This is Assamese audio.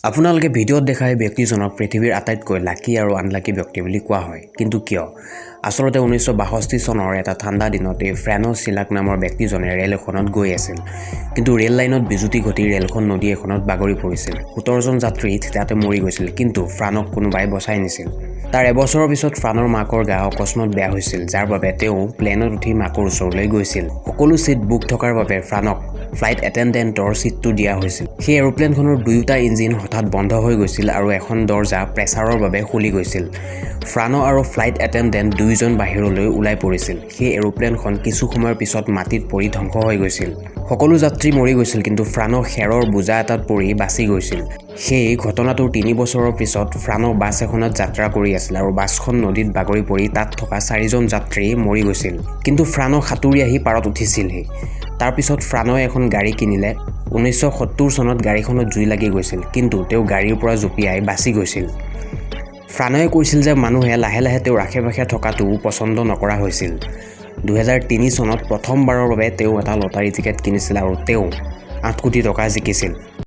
আপোনালোকে ভিডিঅ'ত দেখা এই ব্যক্তিজনক পৃথিৱীৰ আটাইতকৈ লাকি আৰু আনলাকি ব্যক্তি বুলি কোৱা হয়। কিন্তু কিয়? আচলতে 1962 চনৰ এটা ঠাণ্ডা দিনত এই ফ্ৰেনো চিলাক নামৰ ব্যক্তিজনে ৰেল এখনত গৈ আছিল। কিন্তু ৰেল লাইনত বিজুতি ঘটি ৰেলখন নদী এখনত বাগৰি পৰিছিল। 17জন যাত্ৰী তাতে মৰি গৈছিল, কিন্তু ফ্ৰানক কোনোবাই বচাই নিছিল। তাৰ এবছৰৰ পিছত ফ্ৰানৰ মাকৰ গা অকস্মাত বেয়া হৈছিল, যাৰ বাবে তেওঁ প্লেনত উঠি মাকৰ ওচৰলৈ গৈছিল। সকলো ছিট বুক থকাৰ বাবে ফ্ৰানক ফ্লাইট এটেণ্ডেণ্টৰ ছিটটো দিয়া হৈছিল। সেই এৰোপ্লেনখনৰ দুয়োটা ইঞ্জিন হঠাৎ বন্ধ হৈ গৈছিল আৰু এখন দৰ্জা প্ৰেছাৰৰ বাবে খুলি গৈছিল। ফ্ৰানো আৰু ফ্লাইট এটেণ্ডেণ্ট দুয়োজন বাহিৰলৈ ওলাই পৰিছিল। সেই এৰোপ্লেনখন কিছু সময়ৰ পিছত মাটিত পৰি ধ্বংস হৈ গৈছিল। সকলো যাত্ৰী মৰি গৈছিল, কিন্তু ফ্ৰানো খেৰৰ বোজা এটাত পৰি বাচি গৈছিল। সেই ঘটনাটোৰ 3 বছৰৰ পিছত ফ্ৰানো বাছ এখনত যাত্ৰা কৰি আছিল আৰু বাছখন নদীত বাগৰি পৰি তাত থকা চাৰিজন যাত্ৰী মৰি গৈছিল। কিন্তু ফ্ৰানো সাঁতুৰি আহি পাৰত উঠিছিলহি। তাৰপিছত ফ্ৰানোৱে এখন গাড়ী কিনিলে। 1970 চনত গাড়ীখনত জুই লাগি গৈছিল, কিন্তু তেওঁ গাড়ীৰ পৰা জঁপিয়াই বাচি গৈছিল। ফ্ৰানয়ে কৈছিল যে মানুহে লাহে লাহে তেওঁৰ আশে পাশে থকাটোও পচন্দ নকৰা হৈছিল। 2003 চনত প্ৰথমবাৰৰ বাবে তেওঁ এটা লটাৰী টিকেট কিনিছিল আৰু তেওঁ 8 কোটি টকা জিকিছিল।